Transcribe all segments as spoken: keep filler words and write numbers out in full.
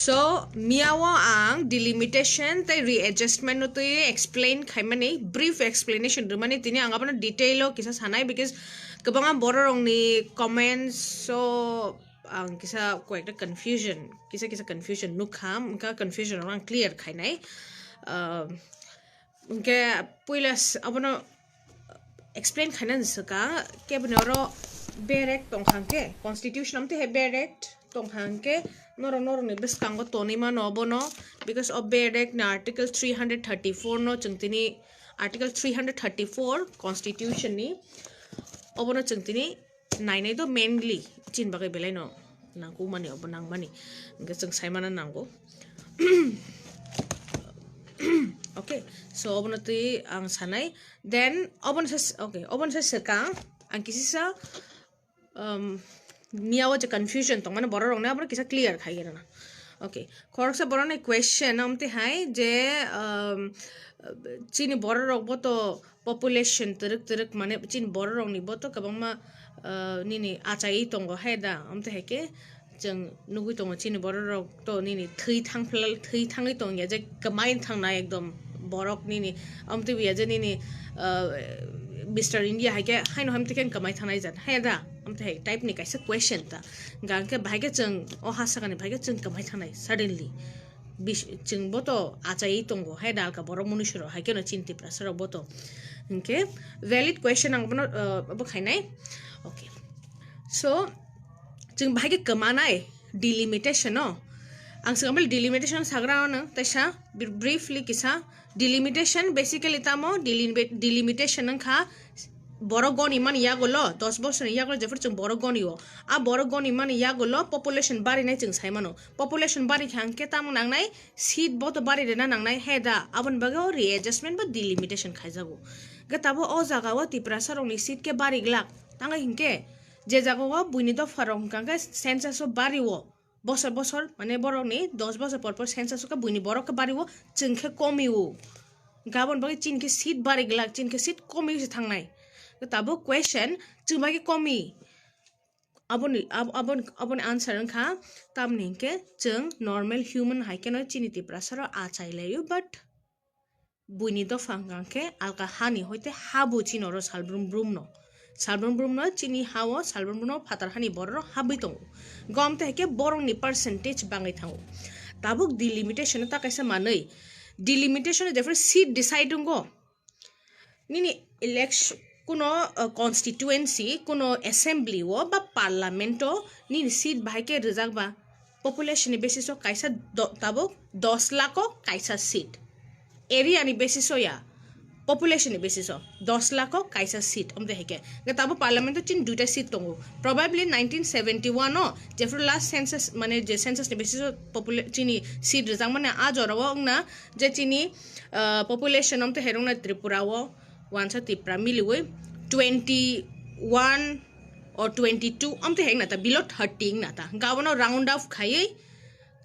So, miyao ang delimitation tei readjustment no twi explain khaimani, brief explanation rwmani, tini ang abono detail o kisa sanai, because kwbangma borok rokni comments o ang kisa koyekta confusion, kisa kisa confusion nukha, wngkha confusion rok ang clear khainai. Um, Hwnkhe puila s-, abono explain khainani swkang, keboni oro Ber Act tongkha hwnkhe, constitution amtwi hai Ber Act tongkha hwnkhe, norok norokni bwskango tonwi mano obono, because of Ber Act ni article three hundred thirty-four no chwng tini, article three hundred thirty-four constitution ni, obono chwng tini nainai do mainly chini bagwi belai no nangkukmani, obo nangmani, hwnkhe chwng saimana nango. Okay, so obono twi ang sanai, then obono se, okay, obono se swkang ang kisisa, um, miyao je confusion tongmani borok rokni abono kisa clear khai rwna. Okay, khoroksa borokni question amtwi hai je, um, chini borok rok bo to population twrwk twrwk, mane chini borok rokni bo to kwbangma, uh, nini achaiwi tongo hai da, amtwi hai khe chwng nugwi tongo chini borok rok to nini thwi thangphlal, thwi thangwi tongya je kwmai thangnai ekdom borok nini, amtwi buya je nini, uh, Mister India hai khe haino hamtwi khe kwmai thangnai jat hai da, amtwi hai type ni kaisa question ta. Hwnkhe bahai khe chwng o ha sakani bahai khe chwng kwmai thangnai suddenly. Bis-, chwng bo to achaiwi tongo, hai da alka borok munusu rok, hai kheno chini Tiprasa rok bo to. Hwnkhe valid question ang bono, uh, bo khainai. Okay. So, chwng bahai khe kwmanai delimitation no. Ang swkang bel delimitation sagra no, tei sa br-, briefly kisa delimitation basically tamo delimit-, delimitation wngkha borok goni mani yagulo, dos bosorni yagulo jephuru chwng borok goni o, a borok goni mani yagulo population barinai chwng sai mano. Population bari kha hwnkhe tamo nangnai, seat bo to bari rwna nangnai, he da, aboni bagwi o readjustment ba delimitation khaijago. Hwnkhe tabuk o jaga o Tiprasa rokni seat khe bari glak, tangwi hinkhe je jaga o buini dopha rok hwnkha khe census o bari o, bosor bosor, mane borokni dos bosor por por census o khe buini borok khe bari o, chwng khe komi o. Hwnkhe aboni bagwi chini khe seat bari glak, chini khe seat komi se thangnai. Tabuk question, chwng bai khe komi? Aboni, ab-, abon-, aboni answer wngkha, tamni hinkhe chwng normal human hai kheno chini Tiprasa rok achai laio, but buini dopha hwnkha khe alka hani hoite ha bo chini oro salbrum brum no. Salbrum brum no chini ha o, salbrum brum no phatar hani borok rok habwi tongo. Gom te hai khe borok ni percentage bangwi thango. Tabuk delimitation ta kaisa manwi. Delimitation jephuru seat decide wngo. Nini election, kuno, uh, constituency, kuno assembly o ba parliament o nini seat bahai khe rwjak ba, population ni basis o kaisa do-, tabuk dos lakh o kaisa seat, area ni basis o ya, population ni basis o dos lakh o kaisa seat, omte hai khe. Hwnkhe tabuk parliament o chini duita seat tongo, probably nineteen seventy-one o jephuru last census, mane je census ni basis o popula-, chini seat rwjak mani a jora o wngna je chini, ah, population amtwi hai rwngna Tripura o wansa Tipra miliwi twenty-one or twenty-two amtwi hai wngna ta, below thirty wngna ta. Hwnkhe abono round off khaiwi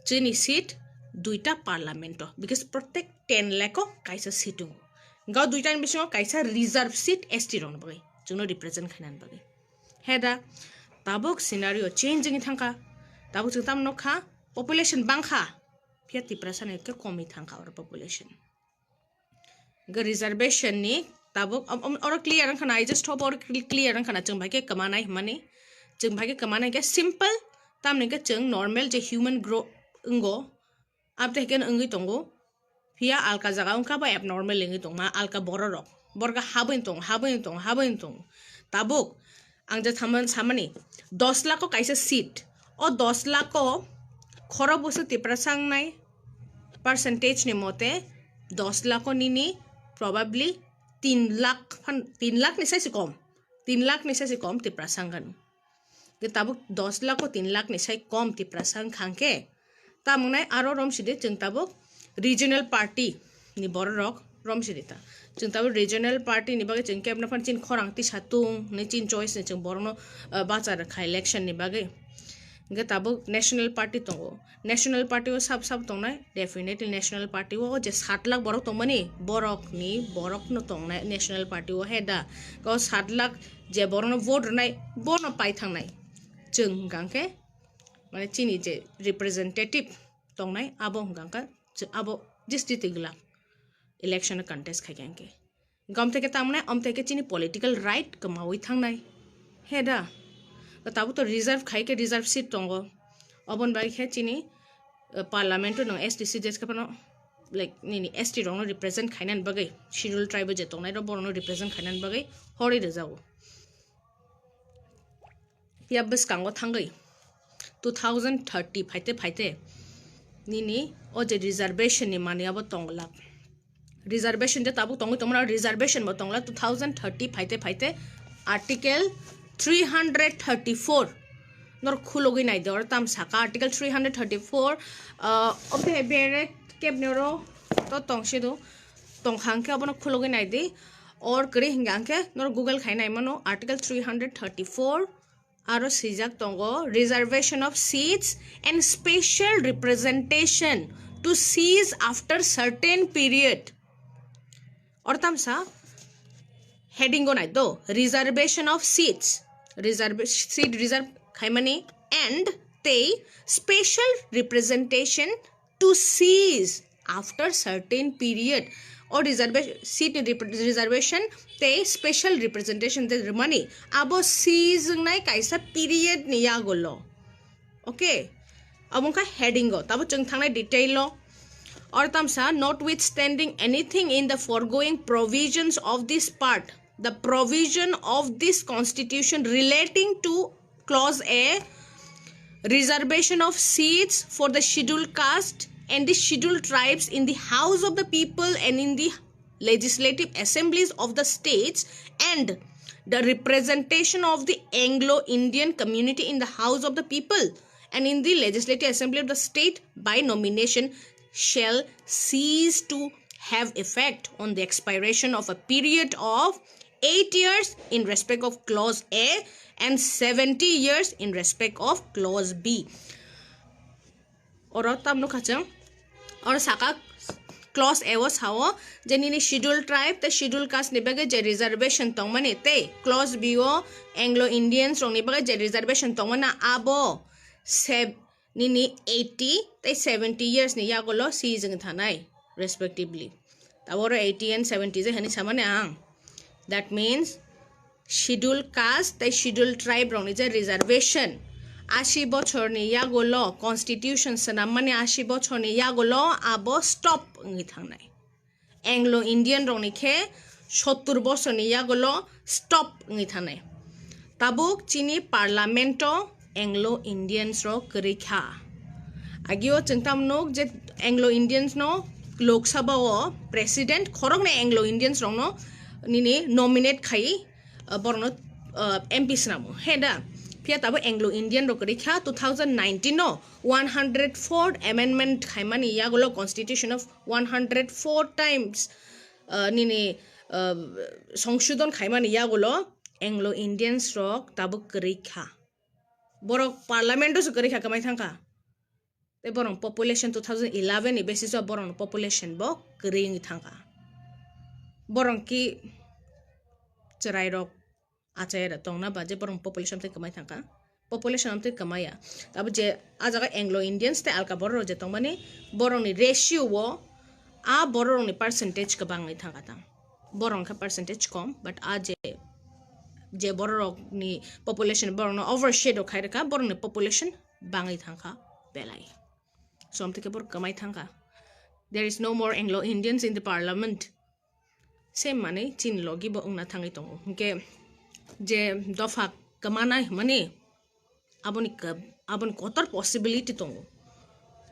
chini seat duita parliament o, because protek ten lakh o kaisa seat wngo. Hwnkhe o duita ni bisingo kaisa reserve seat S T rokni bagwi, chwngno represent khainani bagwi. He da, tabuk scenario change wngwi thangkha. Tabuk chwng tamo nukha, population bangkha, phiya Tiprasa ni khe komwi thangkha oro population. Hwnkhe reservation ni tabuk, om, om, oro clear wngkha na, I just hope oro cl-, clear wngkha na, chwng bai khe kwmanai hwnmani. Chwng bai khe kwmanai khe simple, tamni khe chwng normal je human grow wngo, abtwi khe wngwi tongo. Phiya alka jaga wngkha ba abnormal wngwi tongma, alka bororok. Borok habwi tong, habwi tong, habwi tong. Tabuk, ang je thaman-, samani, dos lakh o kaisa seat. O dos lakh o khorok bwswk Tiprasa wngnai percentage ni mote dos lakh o nini probably tin lakh phan, tin lakh ni sai se kom. Tin lakh ni sai se kom Tiprasa wngkha. Hwnkhe tabuk dos lakh o tin lakh ni sai kom Tiprasa wngkha hwnkhe, tamo wngnai aro romsidi chwng tabuk regional party ni bororok romsidi ta. Chwng tabuk regional party ni bagwi chwng kebna phan chini khorang tisa tung hinwi chini choice ni chwng borokno, ah, bacha rwkha election ni bagwi. Hwnkhe tabuk national party tongo. National party o sab sab tongnai, definitely national party o je sat lakh borok tongmani, borokni, borokno tongnai national party o he da. O sat lakh je borokno vote rwnai, bono pai thangnai. Chwng hwnkha khe, mane chini je representative, tongnai, abo hwnkha khe abo district twigwlak election contest khaikha hwnkhe. Gom theke tamnai, om theke chini political right kwmawi thangnai. He da? Tabuk to reserve khai khe reserve seat tongo. Oboni bagwi khe chini, uh, parliament o nwng S T C J S K phano, like, nini S T rokno represent khainani bagwi, schedule tribe o je tongnai rok borokno represent khainani bagwi horwi rwjago. Phiya bwskango thangwi two thousand thirty phaite phaite nini o je reservation ni manwi abo tonglak. Reservation je tabuk tongwi tongmani reservation bo tongla two thousand thirty phaite phaite article three hundred thirty-four nor khulogwi naidi, oro tam saka article three hundred thirty-four, uh, obo hai bere kebni oro to tongsidu, tongkha hwnkhe abono khulogwi naidi, or kwrwi hwnkha hwnkhe nor Google khai naimano article three hundred thirty-four. Aro swijak tongo, reservation of seats and special representation to cease after certain period. Or tamsa heading o nai do, reservation of seats, reserve, seat reserve khaimani, and tei special representation to cease after certain period. O reservation, seat ni rep-, reservation tei special representation tei rwmani abo cease wngnai kaisa period ni yagulo. Okay, abo wngkha heading o, tabo chwng thangnai detail o. Or tamsa, notwithstanding anything in the foregoing provisions of this part, the provision of this constitution relating to clause A, reservation of seats for the scheduled caste and the scheduled tribes in the House of the People and in the legislative assemblies of the states, and the representation of the Anglo-Indian community in the House of the People and in the legislative assembly of the state by nomination shall cease to have effect on the expiration of a period of eight years in respect of clause A and seventy years in respect of clause B. Oro tam nukha chwng, oro saka clause A o sao je nini scheduled tribe tei scheduled caste ni bagwi je reservation tongmani tei clause B o Anglo Indians rokni bagwi je reservation tongmani abo se nini eighty tei seventy years ni yagulo cease wng thanai respectively. Taboro eighty and seventy je hwnwi samani ang. That means scheduled caste tei scheduled tribe rokni je reservation, ashi bochorni yagulo constitution swnammani ashi bochorni yagulo abo stop wngwi thangnai. Anglo Indian rokni khe sottur bosorni yagulo stop wngwi thanai. Tabuk chini parliament o Anglo Indians rok kwrwi kha. Agio chwng tam nuk je Anglo Indians no Lok Sabha o president khoroknwi Anglo Indians rokno nini nominate khai, uh, borokno, uh, M P swnamo. He da? Phiya tabuk Anglo Indian rok kwrwi kha two thousand nineteen o one hundred four amendment khaimani yagulo constitution of one hundred four times, uh, nini, uh, songshodhon khaimani yagulo Anglo Indians rok tabuk kwrwi kha. Borok parliament o se kwrwi kha, kwmai thangkha. Tei borok population two thousand eleven ni basis o borok population bo kwrwi wngwi thangkha. Borok ki chwrai rok achai da tongna ba je borok population tei kwmai thangkha. Population amtwi kwmaya. Abo je a jaga Anglo Indians tei alka borok rok je tongmani borok ni ratio o a borok rok ni percentage kwbang wngwi thangkha tang. Borok wngkha percentage kom, but a je, je borok rok ni population borok no overshadow khai rwkha, borok ni population bangwi thangkha belai. So, amtwi khe borok kwmai thangkha. There is no more Anglo Indians in the parliament. Same manwi chini logi bo wngna thangwi tongo. Hinkhe je dopha kwmana hwnmani aboni kab-, aboni kotor possibility tongo.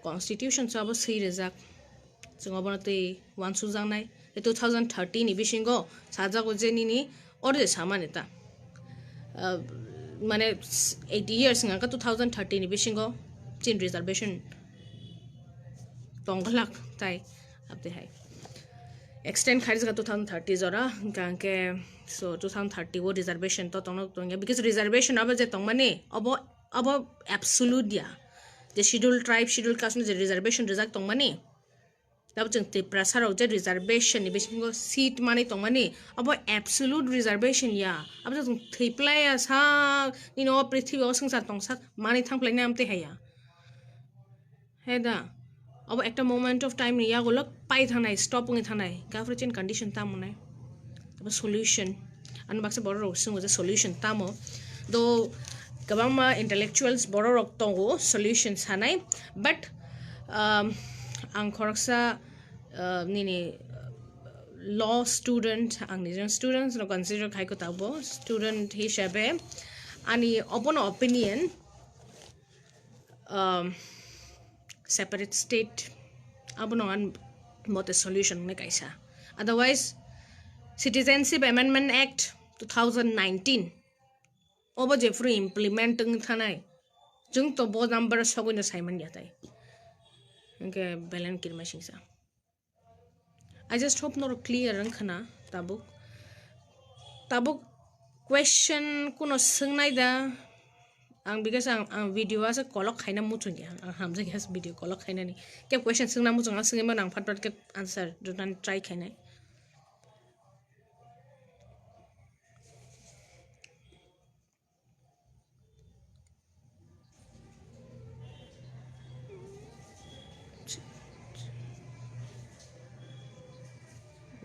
Constitution so abo swi rijak. Chwng obono twi uansukjaknai. Tei two thousand thirty ni bisingo sajago je nini oro je samani ta. Ah, mane eighty years wngkha two thousand thirty ni bisingo chin reservation tongglak tai abtwi hai. Extend kharijak two thousand thirty jora, hwnkha hwnkhe, so, two thousand thirty o reservation to tongna tongya, because reservation abo je tongmani, abo, abo absolute ya, je scheduled tribe, scheduled caste no je reservation rijak tongmani, tabo chwng Tiprasa rok je reservation ni bisingo seat mani tongmani, abo absolute reservation ya, abo chwng thwiplai ya sak, nini o prithibi o swngchar tongsak mani thangplai nai amtwi haya. He da, Abo ekta moment of time ni yagulo pai thangnai, stop wngwi thangnai. Gafra chini condition tamo nai? Abo solution. Ano baksa borok rok swngo je solution tamo. Do kwbangma intellectuals borok rok tongo solution sanai. But, um, ang khoroksa, uh, nini, uh, law student, ang nijor students no consider khai ko tabo. Student hisabe ani obono opinion, um, separate state, abono ang mote solution ne kaisa. Otherwise, Citizenship Amendment Act two thousand nineteen, obo je phuru implement wng thanai, chwng to bo number sogwi no saiman ya tai. Hwnkhe belen kirma singsa. I just hope norok clear wngkha na tabuk. Tabuk question kuno swngnai da? Ang because ang, ang video asa kolok khaina muchungya. Ang hamjakya video kolok khainani. Khe question swngna muchung ang swngwi mano ang phat phat khe answer rwna try khainai.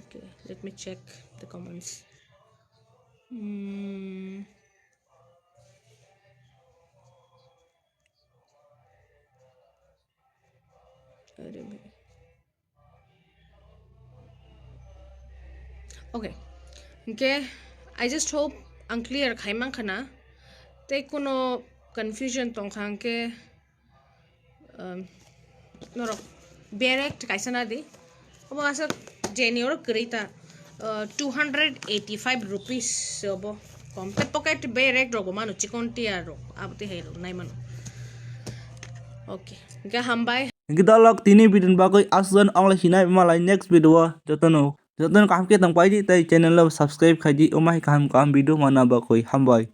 Okay, let me check the comments. Hmm. Are bhai. Okay. Hwnkhe, I just hope ang clear khai mankha na. Tei kuno confusion tongkha hwnkhe, um, norok Bail Act kaisa na di. Obo asa jeni oro kwrwi ta, uh, two hundred eighty-five rupees se obo. Kom te pocket Bail Act rok bo mano, chikon tiya rok, abo twi hai rok nai mano. Okay. Hwnkhe hambai. Hwnkhe dalok tini video ni bagwi aswk jan onglai hinai malai next video o jotono, jotono kaham khe tong paidi tei channel o subscribe khaidi, omo hai kaham kaham video manna bagwi hambai.